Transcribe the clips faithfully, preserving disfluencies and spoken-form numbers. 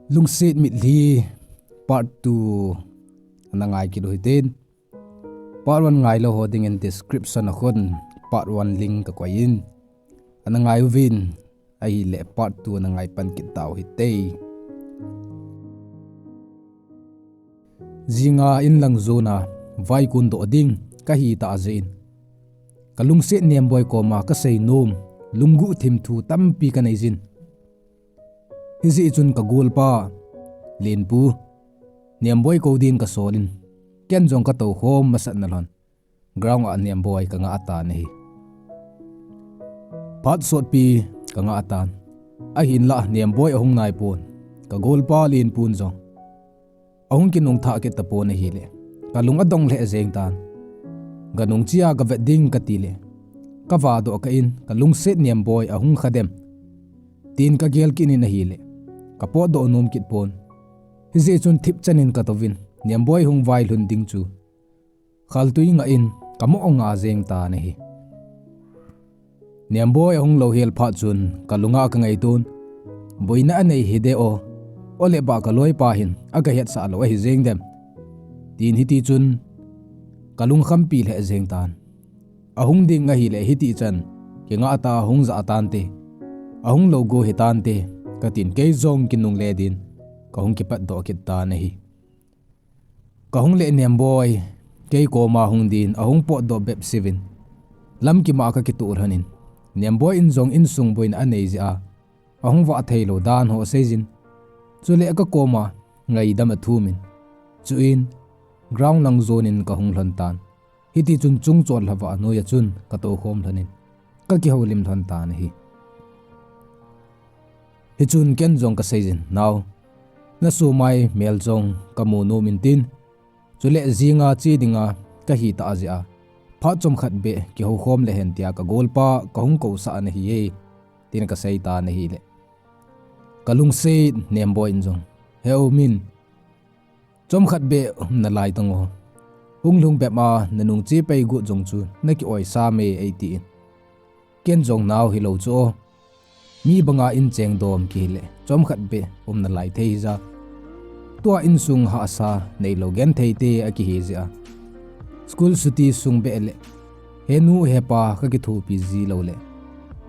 Lungset Mitlhi part two ana ngai kit u hitin. Part one ngailou ho dingin description a khun part one link kakoi in. Ana ngai uvin, ahileh part two ana ngai pan kit tau hite. Jinga inlang jona vaikun doh ding kahi tah jeh in, kalungset Nemboi koma kasei nom, lungguh thim thu tampi kanei jin. Hijeh chun kagolpa Lenpu, Nemboi kou din kasol in, ken jong katou khom masat nalhon ground a Nemboi kangah tan ahi. Phat sotpi kangah tan. Ahinlah Nemboi ahung naipon. Kagolpa Lenpun jong ahung kinungthah kit tapon ahileh, kalung adong lheh jeng tan. Ganung chia gavet ding katileh, kavadoh kah in kalungset Nemboi ahung khadem, tin kagel kit in ahileh, kapotdoh nom kit pon. Hijeh chun thipchan in katouvin, Nemboi hung vailhun ding chu khaltui ngah in kamoh nga jeng tan ahi. Nemboi ahung louhel phat chun kalunga kangaiton, boina anei hide o, ole ba kaloipa hin agahetsah lou ahi jeng dem, tin hitichun kalungkhampi lheh jeng tan. Ahung ding ahileh hitichan kingah tah a hung jah tante, ahung lou go hitante, katin kei jong kinungle din kahung kipatdoh kit tan ahi. Kahung leh Nemboi kei koma hung din ahung potdoh bep seuvin, lamkim a kakitoh lhonin, Nemboi in jong insung boina anei jeh a ahung vah theilou dan ho aseijin, chuleh kakoma ngaidam athumin, chuin ground lang jonin kahung lhon tan. Hitichun chungchol lhava noiya chun katou khom lhonin, kakihoulim lhon tan ahi. Hichun ken jong kaseijin, nao, nasomai mel jong kamu nom intin, chuleh jinga che dinga kahi tah jeh a, phat chomkhat beh kihoukhom lehen tia kagolpa kahung kousah nahiye, tin kasei tan ahileh, kalungset Nemboi in jong, he Umin, chomkhat beh um nalai tango, hung lhung bep a nanung che pei got jong chu naki-oi sam e eitin. Ken jong nao hilou chu o, mi banga incheng dom kihileh chomkhat beh um nalai thei hija, tua insung hahsa neilou genthei te akihi jeh a, school chuti sung beh leh henu hepa kakithopi ji louleh,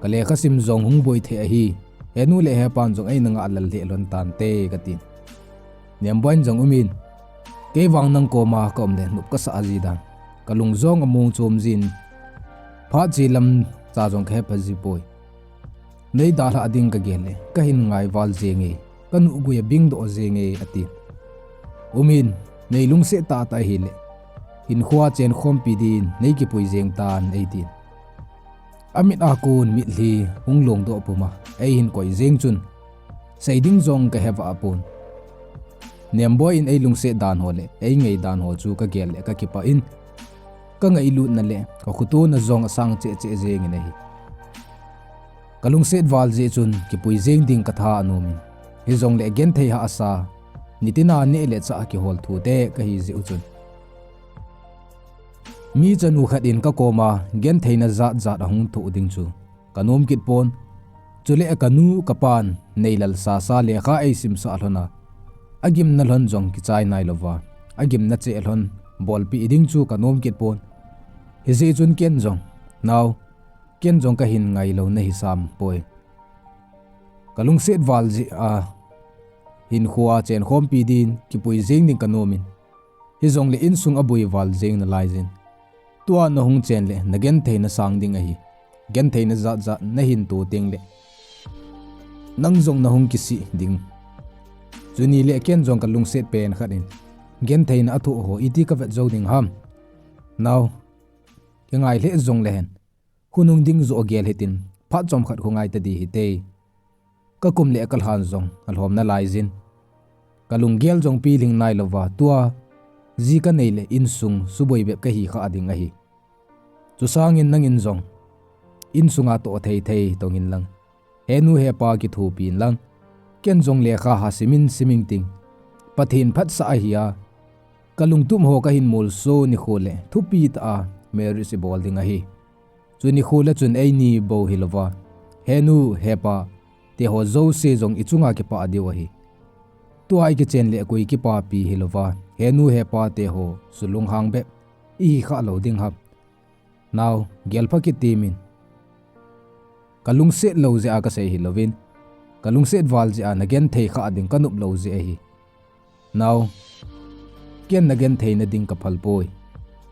kalekhasim jong hung boi thei ahi, henu le hepan jong eina ngah lal lheh lhon tante, katin. Nemboi'n jong, Umin, kei vang nang koma kaum le nop kasah ji dan, kalung jong among chom jin, phat che lamcha jong kahepha ji poi. Nei dalhah ding kagel le kahin ngai val jenge, kanuhgui abingdoh jenge, atin. Umin, nei lungset tahtah ahile, hinkhoa chenkhompi din nei kipui jeng tan, eitin. Amit a kon mitlhi hung longdoh puma eihin koi jeng chun, sei ding jong kahevah pon. Nemboi'n eilungset dan ho le eingai dan ho chu kagel le kakipah in, kangailutna le kakhotona jong asang cheh cheh jengin ahi. Kalungset val jeh chun kipui jeng ding katha anomin, hijongle genthei hahsa, nitina neh le chah kihol thute kahi jeh u chun, mi chanu khat in kakoma gentheina jat jat ahung thoh ding chu kanom kit pon. Chule kanu kapan neilal sasa lekha eisimsah lhon a, agimna lhon jong kichai nailouva, agimna cheh lhon bolpeh ding chu kanom kit pon. Hijeh chun ken jong, nao, ken jong kahin ngailou nahi sam poi. Kalungset val jeh a, hinkhoa chenkhompi din kipui jeng ding kanomin, hijongle insung aboi val jeng nalaijin, tua nahung chen le nagentheina sang ding ahi. Gentheina jat jat nahin to tengle nang jong nahung kisih ding. Chuni le ken jong kalungset pen khat in, gentheina athoh ho iti kavet jou ding ham? Nao, kingai lheh jongle hen, khonung ding joh gel hitin, phat chomkhat khongai tadi hite. Kakum le kalhan jong alhom nalaijin, kalunggel jong pilhing nailouva tua ji kanei le insung suboi bep kahi kha ding ahi. Chusangin nangin jong insunga toh thei thei tongin lang, henu hepa kithopin lang, ken jong lekha ha simin siming ting, Pathen phatsah ahia, kalungtup ho kahin molso nikho le thupi tah a marriage ibol ding ahi. Chu nikho le chun eini bou hilouva, henu hepa teho jouse jong ichunga kipah diu ahi. Tua ikichen le koi kipapi hilouva, henu hepa teho chu lunghang bep ihi kha lou ding ham. Nao, gelpha kit temin. Kalungset lou jeh a kasei hilouvin, kalungset val jeh a nagenthei kha ding kanop lou jeh ahi. Nao, ken nagenthei nading kaphal poi,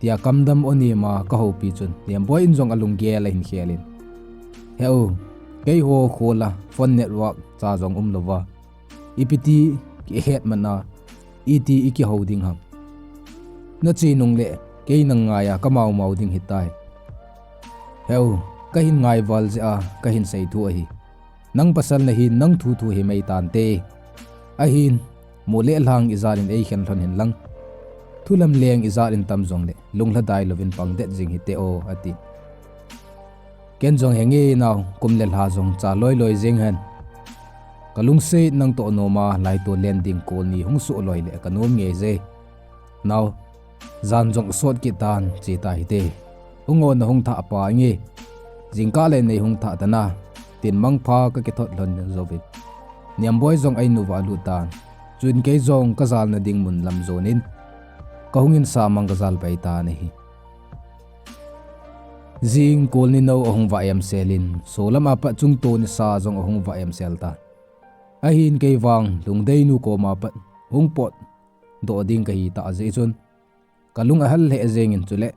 tia kamdam o nima kahoupi chun Nemboi in jong alunggel ahin khelin, Heu, keiho khola phone network cha jong umlouva, ipiti kihet mana, iti ikihou ding ham. Nache nungle kei nang ngaiya kamaumau ding hitai. Heu, kahin ngai val jeh a kahin sei thu ahi. Nang pasal nahin nang thu thu himai tante. Ahin, mo le lhang ijat in eikhen lhon hinlang, thu lam leng ijat in tam jongle lunglhadai louvin pangdet jing hite o, ati. Ken jong, Henge nao, kum le lha jong cha loi loi jeng hen. Kalungset nangtoh noma laito len ding kol ni hung soh loi le kanom ngei je. Nao, jan jong sot kit tan, che tahite. Hung o, nahung thah pa inge. Jingkah le neihung thah tan a, tin mangpha kakithot lhon jouvin, Nemboi jong a-in uva alut tan. Chuin kei jong kajalna ding mun lam jonin, kahung insa mang kajal pai tan ahi. Jing kol ni nou ahung va emsel in, solam a pat chungto nisa jong ahung va emsel tan. Ahin kei vang Lungdeinu koma pat hung potdoh ding kahi tah jeh chun, kalung ahal lheh jengin, chule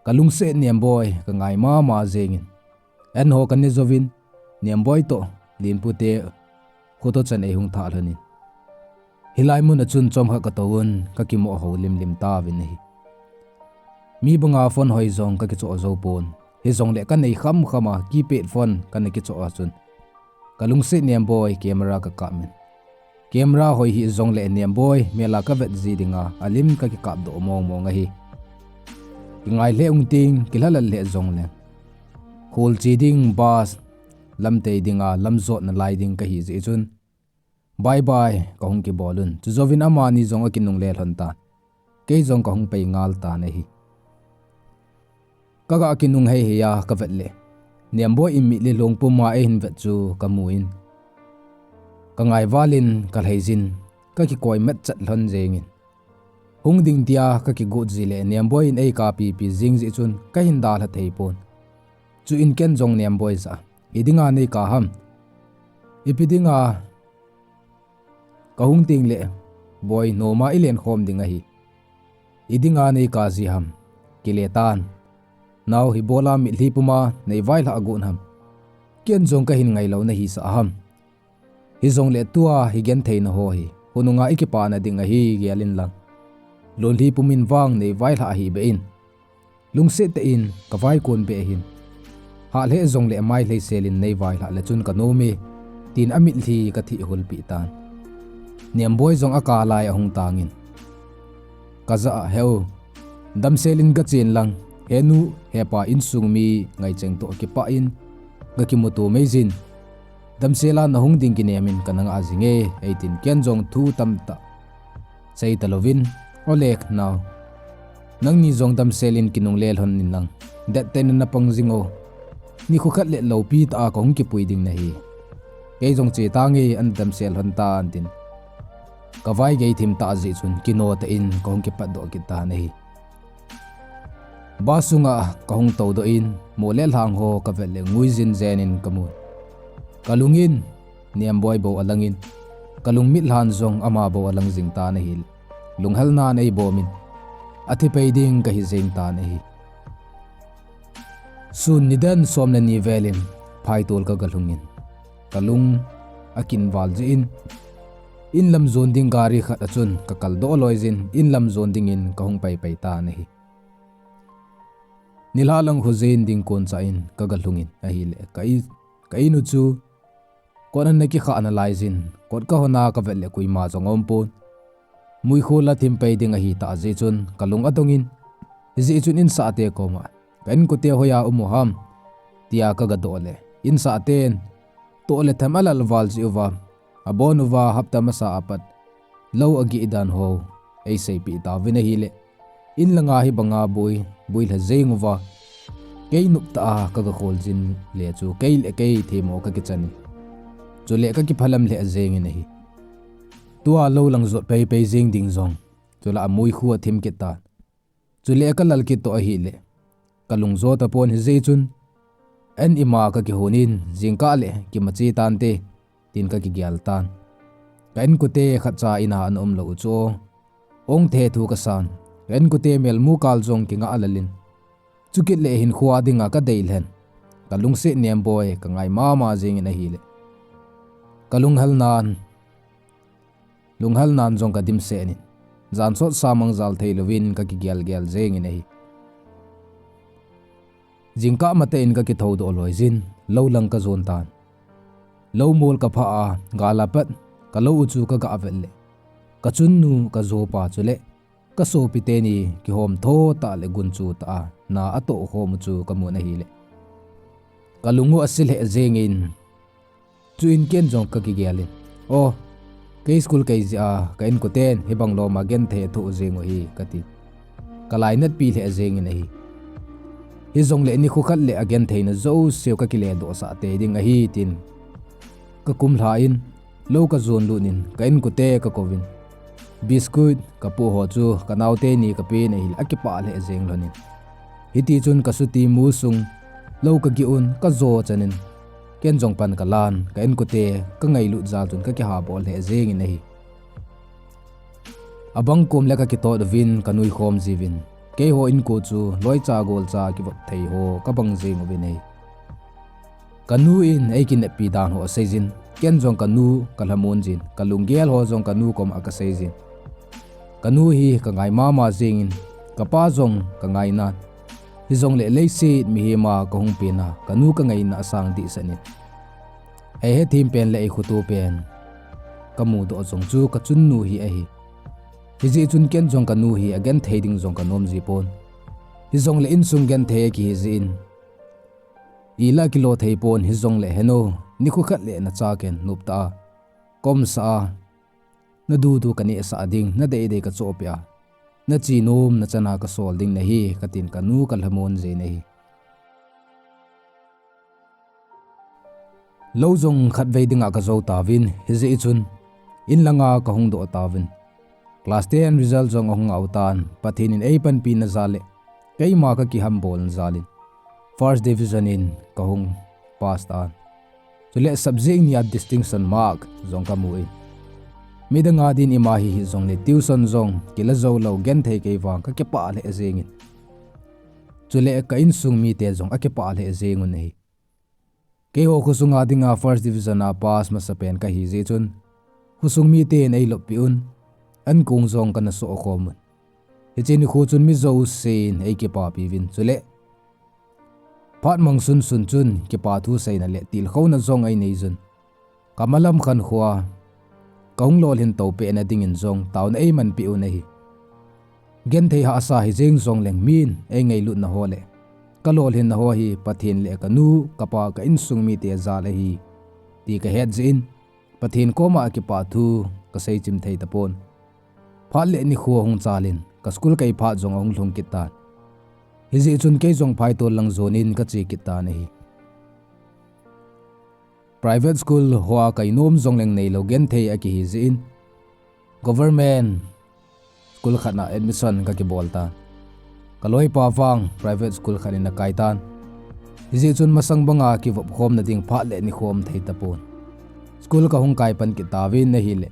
kalungset Nemboi kangai mama jengin, an ho kane jouvin, Nemboi toh Linpute khoto chan eihung thah lhonin, hilai mun a chun chomkhat katouvun, kakimoh houlim lim tauvin ahi. Mi banga phone hoi jong kakichoh jou pon, hijongle kanei khamkham a keypad phone kana kichoh a chun, kalungset Nemboi camera kakap in, camera hoi hijongle Nemboi mel a kavet ji dinga alim kakikapdoh mongmong ahi. Kingai lheh ung ting, kilhalal lheh jongle, khol che ding bus lamtei dinga lamjot nalai ding kahi jeh chun, bye bye kahung kibol un. Chujouvin amani jong akinungle lhon tan, kei jong kahung pai ngal tan ahi. Kaga kinung heihei a kavet le, Nemboi in mitlhi lhung puma eihin vet chu kamun, kangai valin kalhai jin, kakikoi matchet lhon jengin, hung ding tia kakigot ji le Nemboi in eikapipi jing jeh chun kahin dalha thei pon. Chuin ken jong Nemboi jah a, Idinga neikap ham? Ipi dinga kahung tengle Boi, noma ilenkhom ding ahi. Idinga neikap ji ham? Kile tan. Nao, hibola mitlhi puma neivailhah got ham? Ken jong kahin ngailou nahisah ham? Hijongle tua hi gentheina ho hi khonunga ikipana ding ahi, gel inlang, lonlhi pumin vang neivailhah hih beh in. Lungset tah in kavaikon beh hin. Hah lheh jongle mailhei selin neivailhah le chun kanom e, tin amitlhi kathih hulpeh tan. Nemboi jong akap lai ahung tangin, kajah a, Heu, damsel in gachen lang, henu hepa insung mi ngaicheng toh kipah in gakimuto mei jin, damsel a nahung ding kinem in kana ngah jinge, eitin ken jong thu tamtah seita louvin, Ole nao, nangni jong damsel in kinungle lhon inlang, dettah in napang jing o. Nikho khat le loupi tah a kahung kipui ding nahi. Kei jong che tange, ana damsel lhon tan, tin kavaigei thim tah jeh chun kino tah in kahung kipatdoh kit tan ahi. Bus sunga kahung toudoh in, mo le lhang ho kavet le ngui jinjen in kamun, kalung in Nemboi bou alangin, kalungmit lhan jong ama bou alang jing tan ahile, lunghalnan eibomin, athi pei ding kahi jeng tan ahi. Sun nidan som le ni velin phaitol kagalhungin, kalung akinval jeh in, inlam jon ding gari khat a chun kakaldoh loi jin, inlam jon dingin kahung paipai tan ahi. Nilhah lang khojin ding koncha in kagalhungin ahile, ka i, ka inu chu kot ana kikhah nalai jin, kot kahonna kavet le koima jong aumpon. Muikho la thim pei ding ahitah jeh chun kalung adongin, hijeh chun insahte koma, Ka inkote hoiya um u ham? tia kagadoh le, insahten toh le tham alal val jeh uva, abon uva hapta masa apat lou ageh dan ho eiseipeh tauvin ahile, inlanga hibanga boi, boilha jeng uva, Kei noptah a ka ga khol jing le chu kei le kei themmo ka kichan in. Chule ka kiphalam lheh jeng in ahi. Tua lou lang jot peipei jeng ding jong. Chule amui khu athim kit tan. Chule ka lal kit toh ahile. Ka lung jo tapon hijeh chun. An ima ka kihon in jingkah le kimache tante. Tin ka kigel tan. Ka inkote khatcha in a ana um lou u chu. Ong the thu ka san. Ka inkote melmu kal jong kinga lal in. Chukit le hinkho a dinga ka dei lhen. Ka lungset nem boi ka ngai mama jeng in ahile. Ka lunghel nan. Lunghel nan jong ka dimset in. Jan sot sa mang jal thei louvin ka kigel gel jeng in ahi. Jingkah matah in ka kithou doh loi jin, lou lang ka jon tan. Lou mol ka phah a, gal a pat, ka lou u chu ka ga vet le. Ka chunnu ka jopa chule, ka sopi teni kihom tho tah le gunchu tah a, na atoh khom u chu ka mun ahile. Ka lung u asi lheh jeng in, Chuin ken jong ka kigel in. O, kei school kai jeh a, ka inkoten, hibang lom a genthei athoh jeng u hi, ka ti. Ka lainat pi lheh jeng in ahi. Hijongle nikho khat le agenthei na jouse u ka kile doh sah tei ding ahi, tin. Ka kum lha in, lou ka jon lut in, ka inkote ka kouvin. Biscuit, ka pu ho chu, ka naote ni ka pen ahile, akipah lheh jeng lhon in. Hiti chun ka suti mu sung, lou ka gih un, ka jo chan in. Ken jong pan ka lan, ka inkote, ka ngailut jal chun ka kiha bol lheh jeng in ahi. Abang kom le ka kitot uvin, ka nui khom jiuvin. Kei ho inko chu, loi cha gol cha kivop thei ho, ka bang jeng uvin ahi. Ka nu in ei kineppi dan ho asei jin, ken jong ka nu ka lhamon jin, ka lunggel ho jong ka nu kom a ka sei jin. Ka nu hi ka ngai mama jeng in, ka pa jong ka ngai nan. Hijongle leiset mihem a ka hung pen a, ka nu ka ngaina asang dehset in. Ei hethem pen le ei khoto pen. Ka mudoh jong chu ka chunnu hi ahi. Hijeh chun ken jong ka nu hi agenthei ding jong ka nom ji pon. Hijongle insung genthei akihi jeh in. Ila kilo thei pon hijongle heno, nikho khat le na cha ken noptah a. Komsa a. Na dudu ka nehsah ding, na deidei ka chohpeh a. Na chi nom, na chan a ka sol ding nahi, ka tin ka nu ka lhamon jeng in ahi. Lou jong khatvei dinga ka jou tauvin, hijeh chun, in langa ka hung doh tauvin. Class ten result jong ahung au tan, Pathen in ei panpi na jal le, keima ka kihambol na jal in, first division in ka hung pass tan. Chule subject ni a distinction mark jong ka mu in. Midang a din ima hi hijongle tuition jong kila jou lou genthei kei vang ka kipah lheh jeng in. Chule ka insung mite jong akipah lheh jeng un ahi. Keiho khosung a dinga first division a pass masapen kahi jeh chun, khosung miten ei loppi un, an kong jong kana soh khom un. Hiche nikho chun mi jousen ei kipapi uvin chule. Phat mang sunsun chun kipa thu seina le tilkhouna jong ei nei jun. Ka malam khankho a, ka hung lolhin to pehna dingin jong taona ei manpi un ahi. Genthei hahsa hi jeng jongleng min ei ngailutna ho le ka lolhinna ho hi Pathen le ka nu, ka pa, ka insung mite jal ahi ti ka het jeh in Pathen koma kipah thu ka seichim thei tapon. Phat le nikho ahung chal in ka school kai phat jong ahung lhung kit tan. Hijeh chun kei jong phaitol lang jon in ka che kit tan ahi. Private school hoa kai nom jongleng neilou genthei akihi jeh in government school khat na admission ka kibol tan. Ka loipa vang private school khat in akai tan. Hijeh chun masang banga kivop khomna ding phat le nikho um thei tapon. School ka hung kai pan kit tauvin ahile.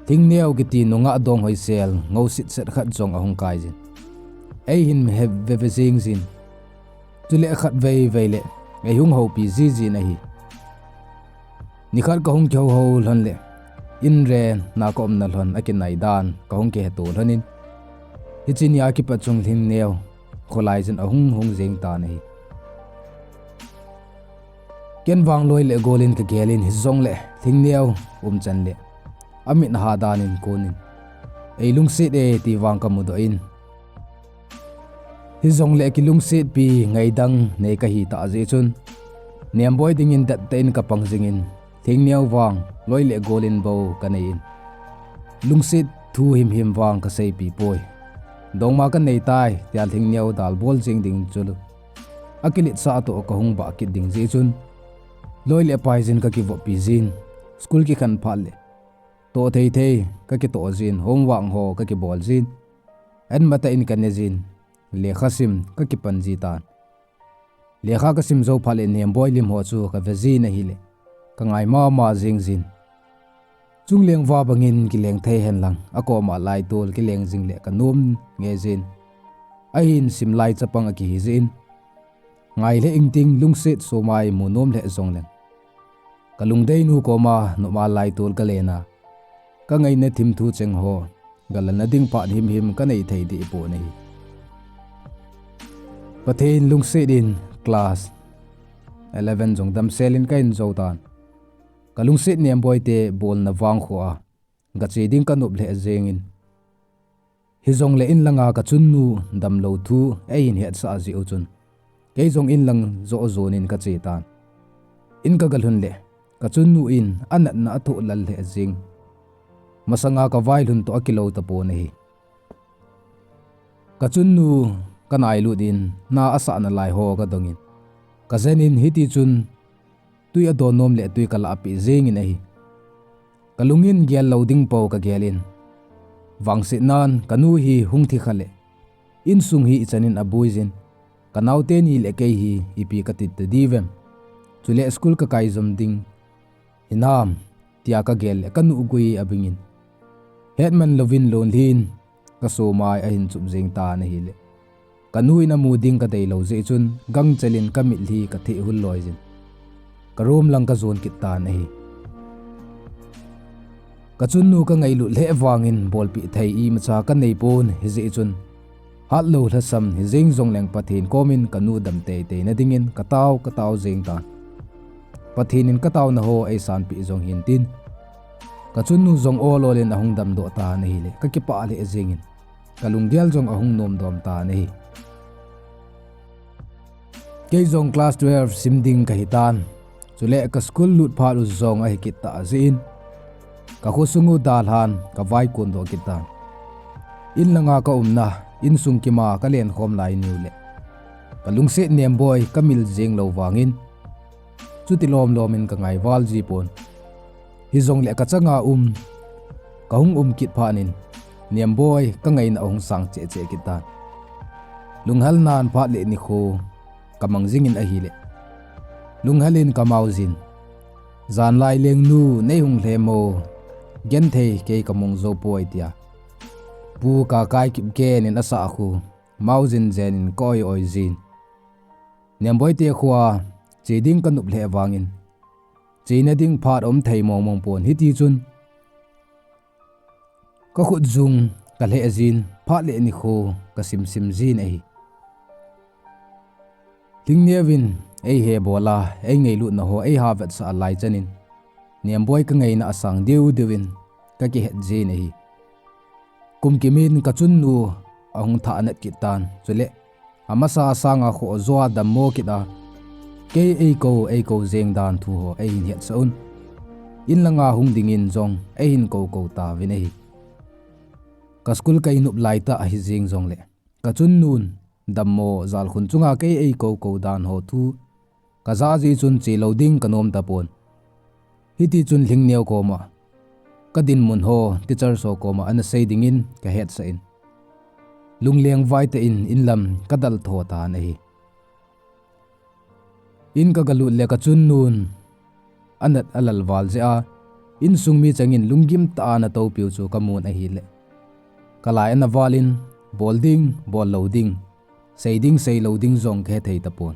Thingneo kiti nungah dong hoisel ngouset set khat jong ahung kai jin. Ei hin heveve jing jin. Chule khatvei vei le ei hung houpi jiji in ahi. Nikhat ka hung kihou hou lhon le in ren na ka umna lhon akinai dan ka hung kiheto lhon in. Hiche nia kipat chun Thingneo kholai jin ahung hung jeng tan ahi. Ken vang loi le gol in ka gel in hijongle Thingneo umchan le amit ha dan in kon in ei lungset e ti vang ka mudoh in. Hijongle kilungsetpi ngaidang nei kahi tah jeh chun, nemboi dingin dettah in ka pang jing in, Thingneo vang loi le gol in bou ka nei in. Lungset thu himhim vang ka seipi poi. Dongma ka nei tai, tia Thingneo dalbol jing ding chu Akiletsah toh kahung bah kit ding jeh chun, loi le pai jin kakivoppi jin, school kikhen phat le toh thei thei kakitoh jin, homework ho kakibol jin, an matah in kane jin, lekha sim kakipan ji tan. Lekha kasim jou phat le Nemboi lim ho chu kave jin ahile, kangai mama jeng jin. Chungleng va bangin kileng thei hen lang, akoma laitol kileng jing le kanom nge jin. Ahin sim lai chapang akihi jin. Ngai le ingting lungset somai mu nom le jong leng, kalungdei nu koma noma laitol kalen a, kangaina thim thu cheng ho, galalna ding phat himhim kanei thei deh pon ahi. Pathen lungset in class eleven jong damsel in kahin jou tan. Kalungset Nemboi te bolna vangkho a, gache ding kanop lheh jeng in. Hijongle inlanga kachunnu damlou thu eihin hetsah jeh u chun, kei jong inlang joh jon in kache tan. In kagalhun le, kachunnu in anatna athoh lal lheh jeng. Masanga kavailhun toh akilou tapon ahi. Kachunnu kanailut in na asah nalai ho kadong in, kajen in hiti chun twi adon nom le twi kalah peh jeng in ahi. Kalung in gel lou ding pou kagel in, vangsetnan kanu hi hung thi kha le, insung hi ichan in abui jin, kanaote ni le kei hi ipi kati ta diu vem? Chule school kakai jom ding hinam, tia kagel le kanu gui abing in, hetman louvin lonlhin kasomai ahin chup jeng tan ahile, kanu in amu ding kadei lou jeh chun gangchel in kamitlhi katheh hul loi jin, karoom lang kajon kit tan ahi. Kachunnu kangailut lheh vangin bolpeh thei imacha kanei pon, hijeh chun hatlou lhasam hijeng jongleng Pathen komin kanu dam teitei na dingin katao katao jeng tan. Pathen in kataona ho eisanpeh jong hintin, kachunnu jong ol ol in ahung damdoh tan ahile, kakipah lheh jeng in, kalunggel jong ahung nomdom tan ahi. Kei jong class twelve sim ding kahitan, chule ka school lut phat u jong ahi kit tah jeh in, kakhosung u dalhan kavai kondoh kit tan. Inlanga kaumna, insung kima kalen khom lai niu le, kalungset Nemboi kamil jeng lou vangin, chuti lomlom in kangai val ji pon. Hijongle kachanga um, kahung um kit phat in, Nemboi kangaina ahung sang cheh cheh kit tan. Lunghalnan phat le nikho kamang jing in ahile, lunghal in kamau jin, janlai lengnu neihung lhem o, genthei kei kamong jou poi tia, Pu Kakai Kipgen in asah khu, mau jin jen in ka oi oi jin. Nemboi te khoa che ding kanop lheh vangin, chena ding phat um thei mong mong pon, hiti chun kakhut jung kalheh jin, phat le nikho kasim sim jin ahi. Lhingneo in eihe bol a, eingailutna ho eiha vetsah lai chan in, Nemboi kangaina asang diu diu in kakihet jin ahi. Kum kimin kachunnu ahung thah nat kit tan, chule amasa sanga khoh joa dammo kit a, kei eikou eikou jeng dan thu ho eihin hetsah un. Inlanga hung dingin jong eihin kou kou tauvin ahi. Ka school kainop laitah ahi jeng jongle, kachunnun dammo jalkhun chunga kei eikou kou dan ho thu kaja jeh chun chelou ding kanom tapon. Hiti chun Lhingneo koma, kadinmun ho teachers ho koma ana sei dingin kahetsah in, lungleng vaitah in inlam kadal tho tan ahi. In kagalut le kachunnun anat alal val jeh a, insung mi changin lunggim tah a ana toupiu chu kamun ahile, kalai ana val in, bol ding bol lou ding, sei ding sei lou ding jong kahethei tapon.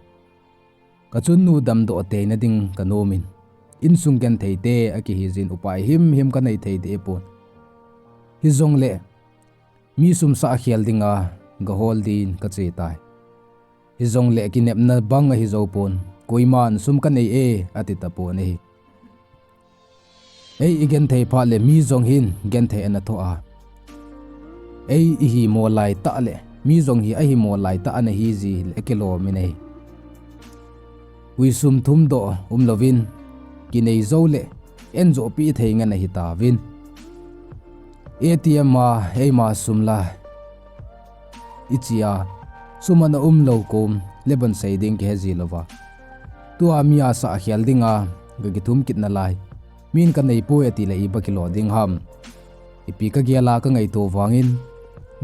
Kachunnu damdoh teina ding kanomin, insung genthei te akihi jin upai himhim kanei thei deh pon. Hijongle mi sum sah khel dinga gahol din kache tai. Hijongle kinepna bang ahi jou pon, koiman sum kanei e ati tapon ahi. Ei igenthei phat le mi jong hin genthei ana thoh a, ei ihimo laitah le mi jong hi ahimo laitah ana hi ji le kilom in ahi. Hui sum thumdoh umlouvin, kinei joule enjohpi thei ngen ahitauvin. ATM a eima sum la ichea, sum ana umlou kom le ban sei ding kihe ji louva. Tua mi asah khel dinga ka kithum kit nalai. Min ka neipoi ati le iba kilo ding ham. Ipi ka gel a ka ngaito vangin,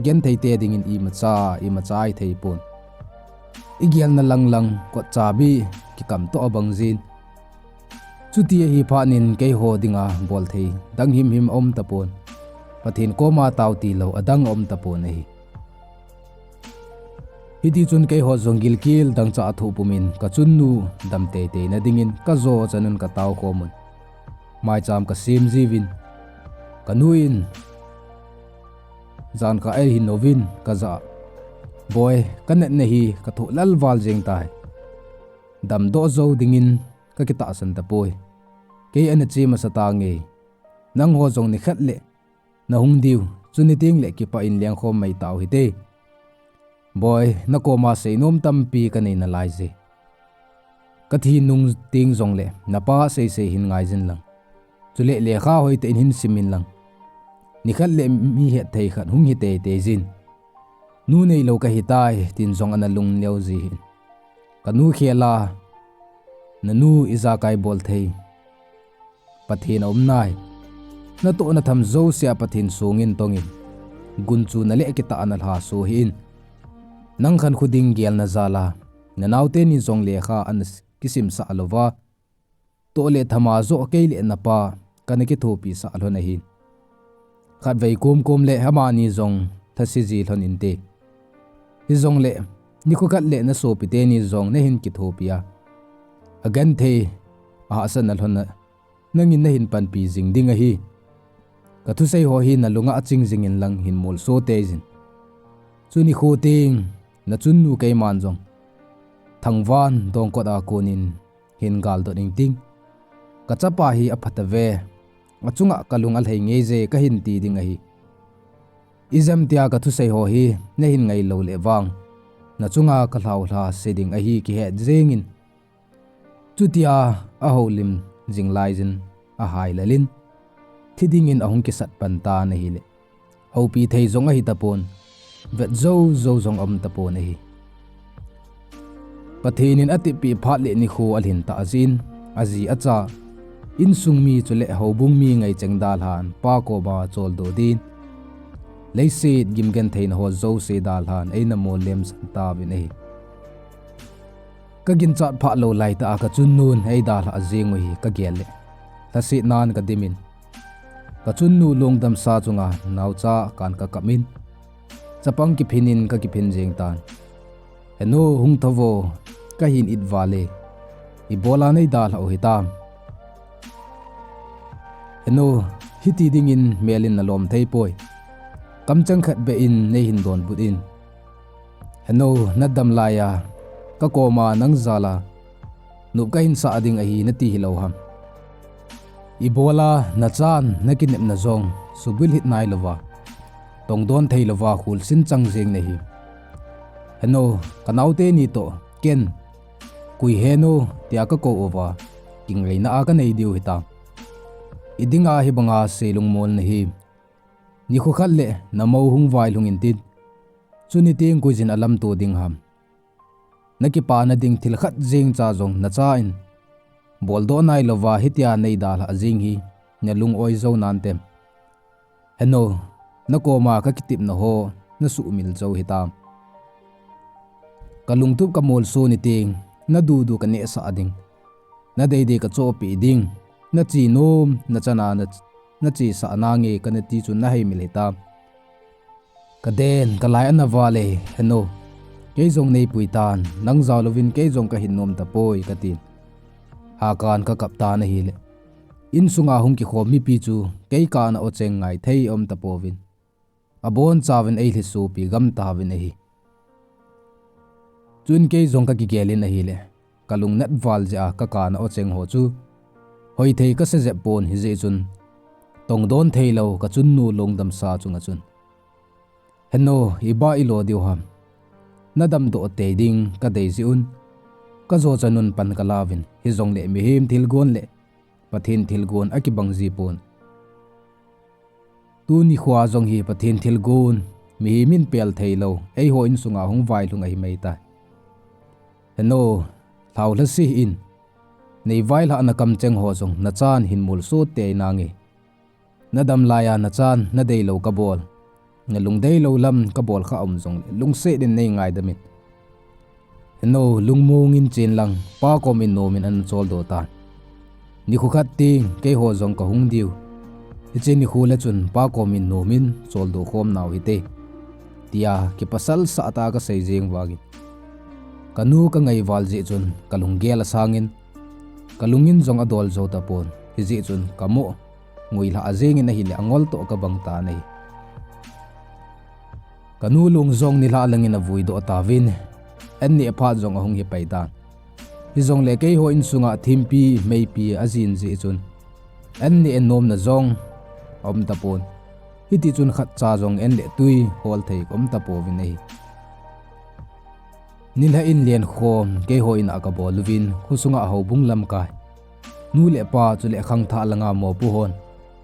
genthei te dingin imacha, imacha i thei pon. I gelna langlang kot chabi kikam toh abang jin. Chuti ahi phat in keiho dinga bol thei dang himhim aum tapon. Pathen koma tao tilou adang aum tapon ahi. Hiti chun keiho jong gilkel dangchah a thoh pumin ka chunnu dam teitei na dingin ka jo chanun ka tao khomun. Maicham ka sem jiuvin. Ka nu in jan kah ei hin nouvin ka jah. Boi, ka natna hi ka thoh lal val jeng tai. Damdoh jou dingin ka kitahsan tapoi. Kei ana che masa tange. Nangho jong nikhat le na hung diu, chuni teng le kipah in lengkhom mai tau hite. Boi, na koma seinom tampi ka nei nalai je. Ka thi nung teng jongle na pa seisei hin ngai jin lang. Chule lekha hoitah in hin sim in lang. Nikhat le mi hetthei khat hung hi teitei jin. Nu neilou ka hitai, tin jong ana lung neo ji hin. Ka nu khel a, na nu ijakai bol thei Pathen aum nai. Natoh natham jousea Pathen songin tongin. Gunchuna le kitahna lha so hih in. Nang khankho ding gelna jal a, na naote ni jong lekha ana kisimsah louva, toh le thama joh kei le na pa kana kithopisah lhon ahin. Khatvei komkom le amani jong thase ji lhon inte. Hijongle, nikho khat le na sopite ni jong na hin kithopi a, agenthei, ahahsatna lhon a, nangin na hin panpi jing ding ahi. Ka thusei ho hi na lunga aching jingin lang hin molso teijin. Chu nikho teng, na chunnu keiman jong Thangvan dongkot a konin hin galdot ingting. Ka chapa hi aphatave, achunga ka lung alhai ngei je ka hin ti ding ahi. Ijemtia ka thusei ho hi na hin ngailou le vang, na chunga ka lhaolha se ding ahi kihet jengin. Chutia ahoulim jing laijin ahai lalin, thi dingin ahung kisat pan tan ahile, houpi thei jong ahi tapon, vet jou jou jong aum tapon ahi. Pathen in atipeh phat le nikho alhin tah jin, aji acha, insung mi chule houbung mi ngaicheng dalhan pa koma choldo din, leiset gimgentheina ho jouse dalhan eina molem san tauvin ahi. Ka ginchat phah lou laitah a ka chunnun eidalhah jeng u hi ka gel le, lhasetnan ka dimin, ka chunnu lungdamsa chunga naocha kan ka kapin, chapang kiphinin ka kiphin jeng tan. Henu, hung tho vo, ka hin it vale. Ibola neidalhah u hitam? Henu, hiti dingin melin nalom theipoi. Kamcheng khat beh in neihin donbut in. Henu, nadam laiya ka koma nang jala nop ka hin sah ding ahi nati hilou ham? Ibola nachan nakinepna jong subuilhit nailouva, tongdon theilouva kholsin chang jeng nahi? Henu, ka naote ni toh ken, koi henu tia ka kou uva, kingaina a ka nei diu hitam? Idinga hibanga sei lungmol nahi. Nikho khat le namou hung vailhung intin, chuni teng koijin alamto ding ham? Nakipana ding thil khat jengcha jong nacha in boldoh nailouva hitia neidalhah jeng hi nalung oi jou nantem? Henu, nakoma ka kitepna ho nasuhmil jou hitam? Ka lungtup ka molso ni teng, nadudu ka nehsah ding, nadeidei ka chohpeh ding, nache nom nachana na, nachesah nange kanati chu naheimil hitam? Ka den, ka lai ana vale, henu. Kei jong neipui tan, nang jal uvin kei jong ka hin nom tapoi, katin. Hakan ka kap tan ahile, insunga hung kikhom mipi chu kei kana ocheng ngai thei aum tapouvin, abonchauvin eilhe sopi gam tauvin ahi. Chun kei jong ka kigelin ahile, ka lungnat val jeh a ka kana ocheng ho chu hoithei ka se jep pon, hijeh chun tongdon theilou ka chunnu lungdamsa chunga chun, Henu, iba ilo diu ham? Nadamdoh tei ding kadei jeh un, ka jo chanun pan ka lauvin, hijongle mihem thilgon le Pathen thilgon akibang ji pon. Tuni khoa jong hi Pathen thilgon, mihem in pel theilou, eiho insunga hung vailhung ahi maitai. Heno, lhao lhase in, nei vailhahna kamcheng ho jong nachan hin molso tei nange. Nadam laiya nachan nadeilou kabol, nalungdeilou lam kabol kha um jongle lungset in nei ngaidam in. Heno, lungmong in chen lang, pa kom in nom in ana choldo tan. Nikho khat teng keiho jong kahung diu. Hiche nikho le chun pa kom in nom in choldo khom nau hite, tia kipasal sah tah a kasei jeng vangin, kanu kangai val jeh chun kalunggel asangin, kalung in jong adol jou tapon, hijeh chun kamoh nguilhah jengin ahile angol toh kabang tan ahi. Kanu lung jong nilhah langin avuidoh tauvin, an neh phat jong ahung hi pai tan. Hijongle keiho insunga thimpi meipi ajin jeh chun, an neh nomna jong aum tapon, hitichun khatcha jong an le tui hol thei kaum tapouvin ahi. Nilhah in lenkhom keiho in a kabol uvin, khosunga houbung lamkai, nu le pa chule khangthah langa mopo hon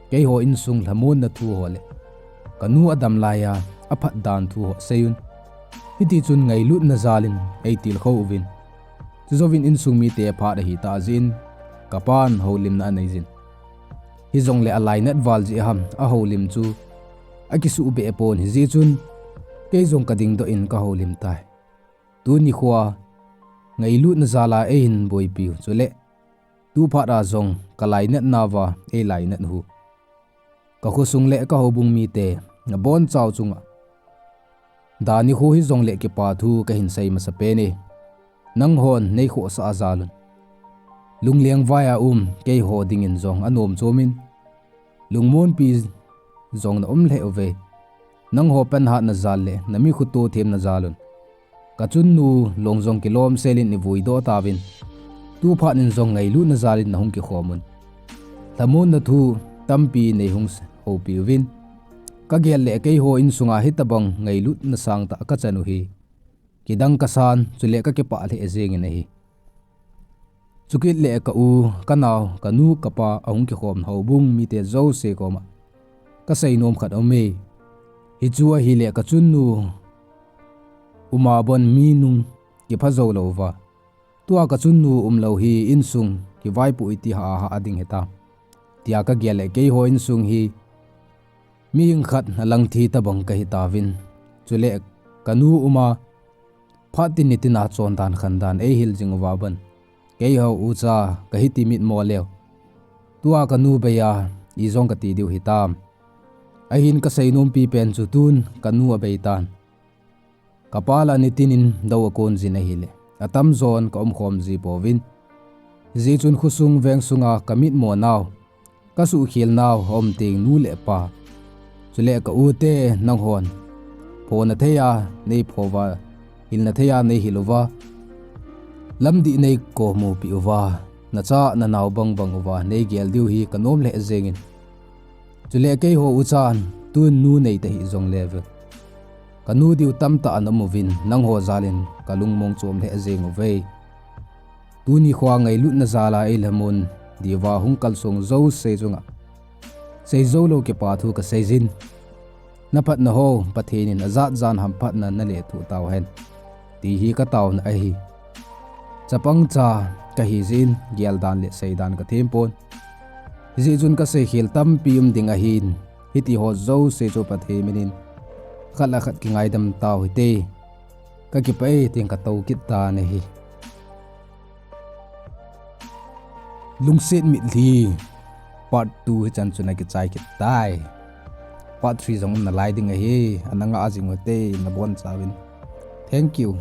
keiho insung lhamonna thu ho le kanu adam laiya aphat dan thu ho seiyun. Hitichun ngailutna jalin eitilkhou uvin, chujouvin insung mite phat ahitah jeh in kapan houlimna aneijin. Hijongle alainat val jeh ham ahoulim chu akisuhbeh pon, hijeh chun kei jong kadingdoh in kahoulim tai. Tuni khoa ngailutna jala eihin boipiu chule tuphat a jong kalainat nauva eilainat u, kakhosung le kahoubung mite nabonchau chunga da nikho hijongle kipa thu kahin sei masapen e. Nanghon neikhohsah a jalun, lunglengvai a um keiho dingin jong anom chomin, lungmonpi jong naum lheh uve. Nangho panhatna jal le namikhuto themna jalun kachunnu long jong kilomselin eivuidoh tauvin, tuphat in jong ngailutna jalin nahung kikhomun, lhamonna thu tampi neihung houpiuvin, kagel le keiho insunga hitobang ngailutna sangtah kachan u hi kidang kasan chule kakipah lheh jengin ahi. Chukit le ka u, kanao, kanu, kapa ahung kikhom houbung mite jouse koma kaseinom khat aume. Hichu ahile kachunnu uma bon mi nung kipha jou louva, tua kachunnu umlou hi insung kivaipoh iti hah a hah ding hitam, tia kagel le keiho insung hi mihing khat alangthi tobang kahitauvin, chule kanu uma phat tin nitina chondan khandan eihil jing uva bon, keiho ucha kahiti mitmo leu, tua kanu beiya ijong kati diu hitam. Ahin kaseinompi pen chu tun kanu abeitan, kapa la nitinin dou akon jin ahile atamjon kaumkhom jipouvin, hijeh chun khosung vengsunga kamitmo nau, kasuhkhel nau aum teng nu le pa chule ka ute nanghon phona theiya neiphouva, hilna theiya neihil uva, lamdih neikomu peh uva, nacha nanao bangbang uva neigel diu hi kanom lheh jengin, chule keiho uchan tun nu neita hih jongleu, kanu diu tamtah ana um uvin, nangho jalin kalungmong chom lheh jeng uve. Tuni khoa ngailutna jala eilhamon diuva hung kalsong jouse chunga seijou lou kipa thu kaseijin, naphatna ho Pathen in ajat jan hamphatna nalethuh tauhen, ti hi kataona ahi. Chapangcha kahijeh in geldan le seidan kathempon, hijeh chun kaseikhel tampi um ding ahin, hitiho jouse chu Pathen minin khat le khat kingaidam tau hite. Kakipah e, tin katou kit tan ahi. Lungset mitlhi part two hichan chun akichai kit tai. Part three jong umnalai ding ahi, ana ngah jing ute nabonchauvin. Thank you.